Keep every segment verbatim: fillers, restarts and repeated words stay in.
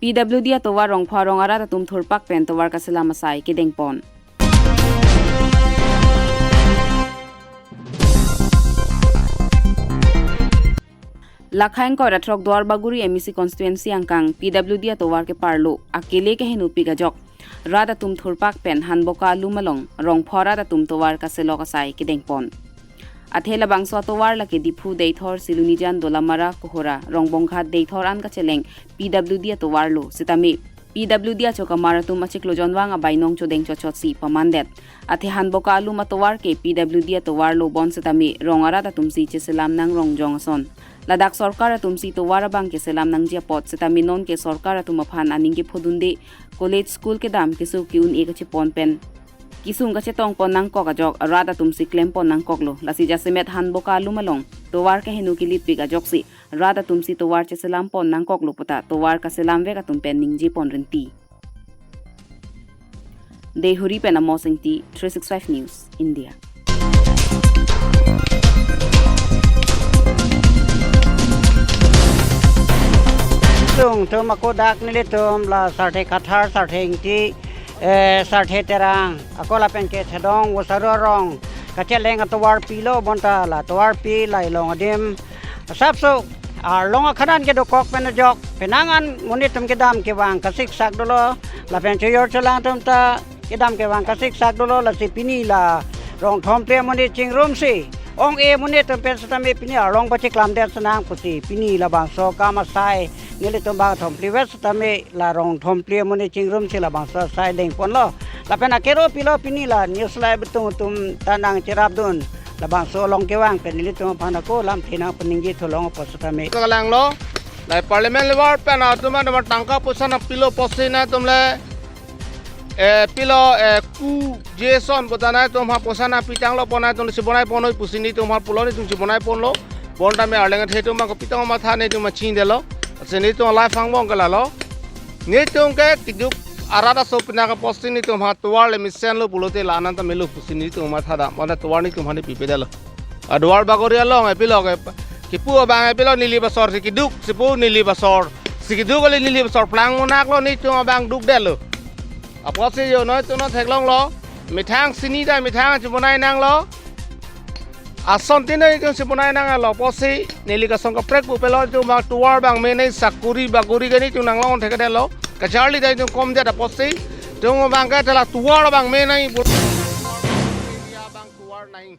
P W D atovar Rongpho arong arat atum thurpak pen tovar kaselam asai kedengpon. Lakha ingkoi ra throk Duar Bagori M A C constituency angkang P W D atovar keparlo akele kehenupik ajok rat atum thurpak pen Hanboka alum along Rongpho arat atum tovar kaselok asai kedengpon. Athe labangso atovar lake Diphu, Deithor, Silonijan, Dolamara, Kohora, Rongbonghat, Deithor an kacheleng P W D atovar lo sitame P W D achokamar atum achiklo jonvang abainong chodeng chochotsi pamandet. Athe Hanboka alum atovar ke P W D atovar lo bonsitame rong arat atumsi cheselam nang rongjong ason. Ladak sorkar atumsi tovar abang keselam nangji apot sitame nonke sorkar atum aphan aning kephodunde, college, school kedam, keso ke-un-e kachepon pen kesung kachetongpon nangkok ajok rat atumsi klempon nangkoklo. Lasi jasemet Hanboka alum along tovar kehenu kelipik ajoksi rat atumsi tovar cheselampon nangkoklo puta tovar kaselamvek atum pen ningjepon rinti. Deihori pen Amos Ingti, three six five News, India. Tung tum ako dak nelitum la Sarthe Kathar, Sarthe Ingti, eh, Sarthe Terang, ako lapen ke Thedong Vosaru arong kacheleng atovar pilo bonta la tovar pi la ilong adim asapso arlong akhanan kedokok pen ajok penang an monit atum kedam kevang kasiksak dolo lapen chojor cholang atum ta kedam kevang kasiksak dolo, lasi pini la rong thom phli amonit chingrumsi ong-e monit atum pen sitame pini arlong pacheklamdet sinang pusi pini labangso akam asai nelitum bang thom phli vet sitame la rong thom phli amonit chingrumsi labangso asai dengponlo. Lapen akero pilo pini la news live atum atum ta nangcherapdun labangso along kevang pen nelitum aphan ako lamthe nangpaningje thu long apot sitame. Kalanglo, la parliament level pen atum atum tangka poisa nangpilo apotsi nangtum le, eh, pilo, eh, ku Jason puta nangtum ha poisa nangpitanglo pon nangtum chibonaiponlo pusi nelitum ha pulo nelitum chibonaiponlo. Bonta me arleng athe atum ako pitang matha nelitum machine delo. Ase nelitum live angbong ke lalo. Nelitum ke keduk arat aso pinaka posting nelitum ha tovar le mesenlo pulote la ananta melo pusi nelitum matha dam. Bonta tovar nelitum ha ne pipedelo. A Duar Bagori along epilo ke kipu abang epilo Nilip asor si keduk, sipu Nilip asor si keduk kali, Nilip asor plang monaklo, nelitum abang dukdetlo. Apotsi yo noi tu no theklonglo. Methang sini ta methang chibonai nanglo. Ason tin noi tu chibonai nanglo. Apotsi neli kasong kaprek pu pelo tu ma tovar abang me nai, sakuri baguri ke nelitum nanglong thekdetlo. Kacharli ta tu komdet apotsi. Tu abang ke tela tovar abang me nai. Abang tovar nai.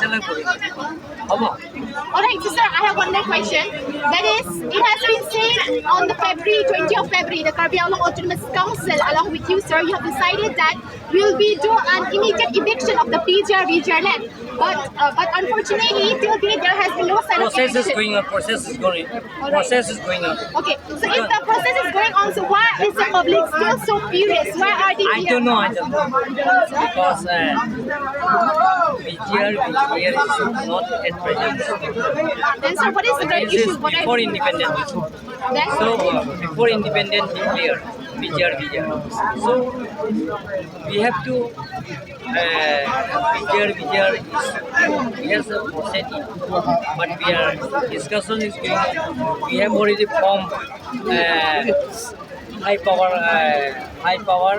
চেলেং কৰিম। হ'ব। All right, so sir, I have one more question. That is, it has been said on the February, twenty of February, the Karbi Anglong Autonomous Council, along with you, sir, you have decided that we'll be do an immediate eviction of the P G R V G R land. But, uh, but unfortunately, till date, there has been no sign of eviction. Process is going on. Process is going. All right. Process is going on. Okay, so if the process is going on, so why is the public still so furious? Why are they here? I don't know. I don't know. Because uh, V G R, V G R is not at present. Then, sir, what is the current issue? What are before independence. Then? So, uh, before independence declare, V G R, V G R. So, we have to, uh, V G R, V G R is, we have a process, but we are, discussion is going on. We have already formed, uh, high power, uh, high power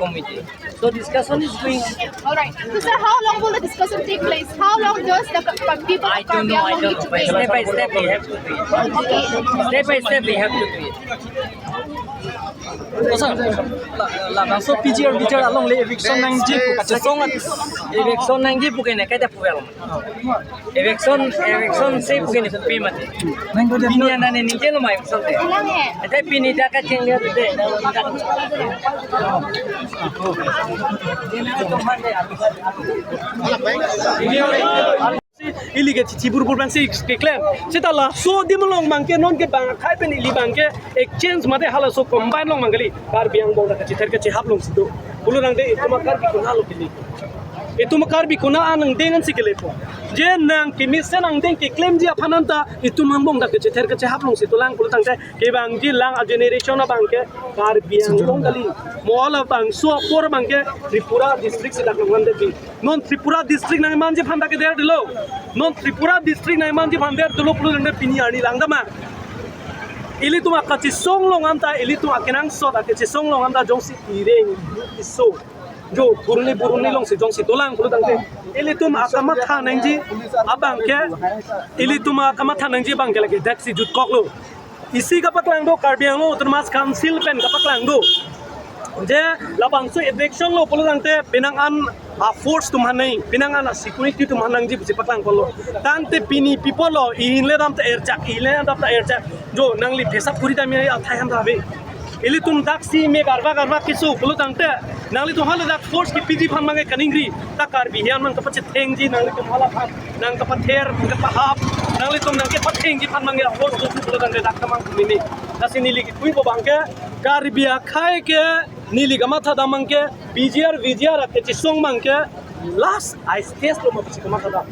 committee. So discussion is going. All right. So, sir, how long will the discussion take place? How long does the co- people of Karbi Anglong need to wait? I don't know. I don't know. Step by step, we have to do it. Okay. Step by step, we have to do it. Oh, sir. La, la, labangso P G R V G R alongle eviction nangji pu kachesong an. Eviction nangji pu ke ne kaita pu el. Eviction, eviction se pu ke ne pu pe mati. Pini ana ne ningje lo mai eviction te. Ate pini dak kacheng le te. Ili ke chichi burbur abang si keklem. Seta laso adim along abang ke non ke bang akhai pen ili abang ke exchange mate halaso combine along abang kali. Karbi angbong dak kachether kachehap along si do. Pulo tangte itum a-Karbi konat lo kali. Itum a-Karbi konat an angdeng an si kelepo. Je nang kemesen angdeng keklemji aphan anta itum angbong dak kachether kachehap along si dolang pulo tangte kevangji lang a-generation abang ke Karbi angbong kali. Mo halabangso apor abang ke Tripura district si dak longvam detji. Non Tripura district nangmanji aphan dak keder dolo. Non Tripura district nangmanji aphan der dolo pulo tangte pini arni lang dama. Ilitum akachesong along anta, ilitum akenangsot akachesong along anta jongsi ireng iso. Jo, buruni buruni along si jongsi dolang pulo tangte. Ilitum akamatha nangji abang ke, ilitum akamatha nangji abang ke lake dak si jutkok lo. Isi kapaklang do, Karbi Anglong Autonomous Council pen kapaklang do. Je labangso eviction lo pulo tangte penang an a-force atum aphan nai, penang an a-security atum aphan nangji pusi paklang polo. Tangte pini pi pulo, ihin le dam ta erchak, ihin le dam ta erchak. Jo, nangli pesa puri dam ya athai ham ta ave. Ilitum dak si me garba garba keso pulo tangte nanglitum hala dak force kepiji aphan abang ke kaningri. Ta Karbi hian nang kapachethengji nanglitum hala aphan, nang kapather, nang kapahap, nanglitum nang kepachethengji aphan abang ke force do pulo tangte dak kamang mini. Lasi neli kipuipo abang ke Karbi akhai ke neli kamatha dam abang ke P G R V G R akachesong abang ke last a-stage lo ma pusi kamatha dam.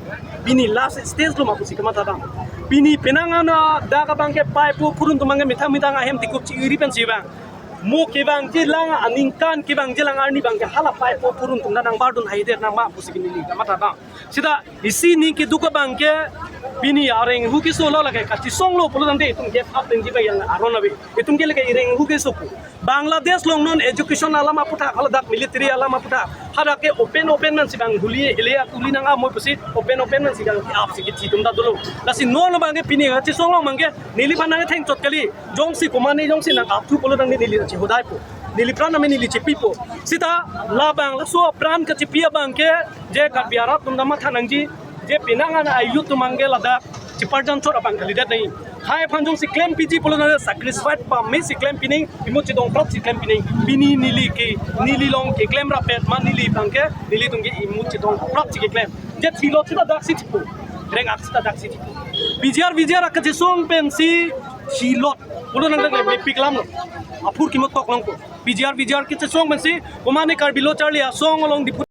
Pini last stage lo ma pusi kamatha dam. Pini penang an dak abang ke paipo purun atum abang ke methang methang ahem tikup chi-iri pensi vang. Mo kevangji lang aningkan kevangji lang arni abang ke hala paipo purun atum ta nang bardun haidet nang ma pusi ke neli kamatha dam. Seta isi ning keduk abang ke pini areng hu keso lo lake kachesong lo pulo tangte itum ke hap dengji abang yang aron ave. Itum ke lake ireng hu keso pu. Bangladesh along non education alam aputhak, hala dak military alam aputhak. Hadak ke open open man si bang huli ele atuli nang amoi pusi open open man si bang ap si kithi atum ta dolo. Lasi non abang ke pini kachesong along abang ke neliphan nangthengchot kali. Jongsi komatne jongsi nang apthu pulo tangte neli chehodaipo. Neli pran ame neli chepipo. Seta labang laso pran kachepi abang ke je Karbi arat atum ta matha nangji. Je penang an a-youth atum abang ke ladak cheparjan chot abang kalidet nai. Hai aphan jongsi klempiji pulo tangte sacrifice pame si klem pining, imut chedong prap si klem pining. Pini neli ke, neli along keklem rapet ma neli abang ke, nelitum ke imut chedong prap si keklem. Je thilot seta dak si thipo. Reng-ak seta dak si thipo. P G R V G R akachesong pensi thilot. Pulo tangte mepik lam lo. Aphur kimot tok longpo. P G R V G R kachesong pensi komatne Karbi Lo Charli Asong along Diphu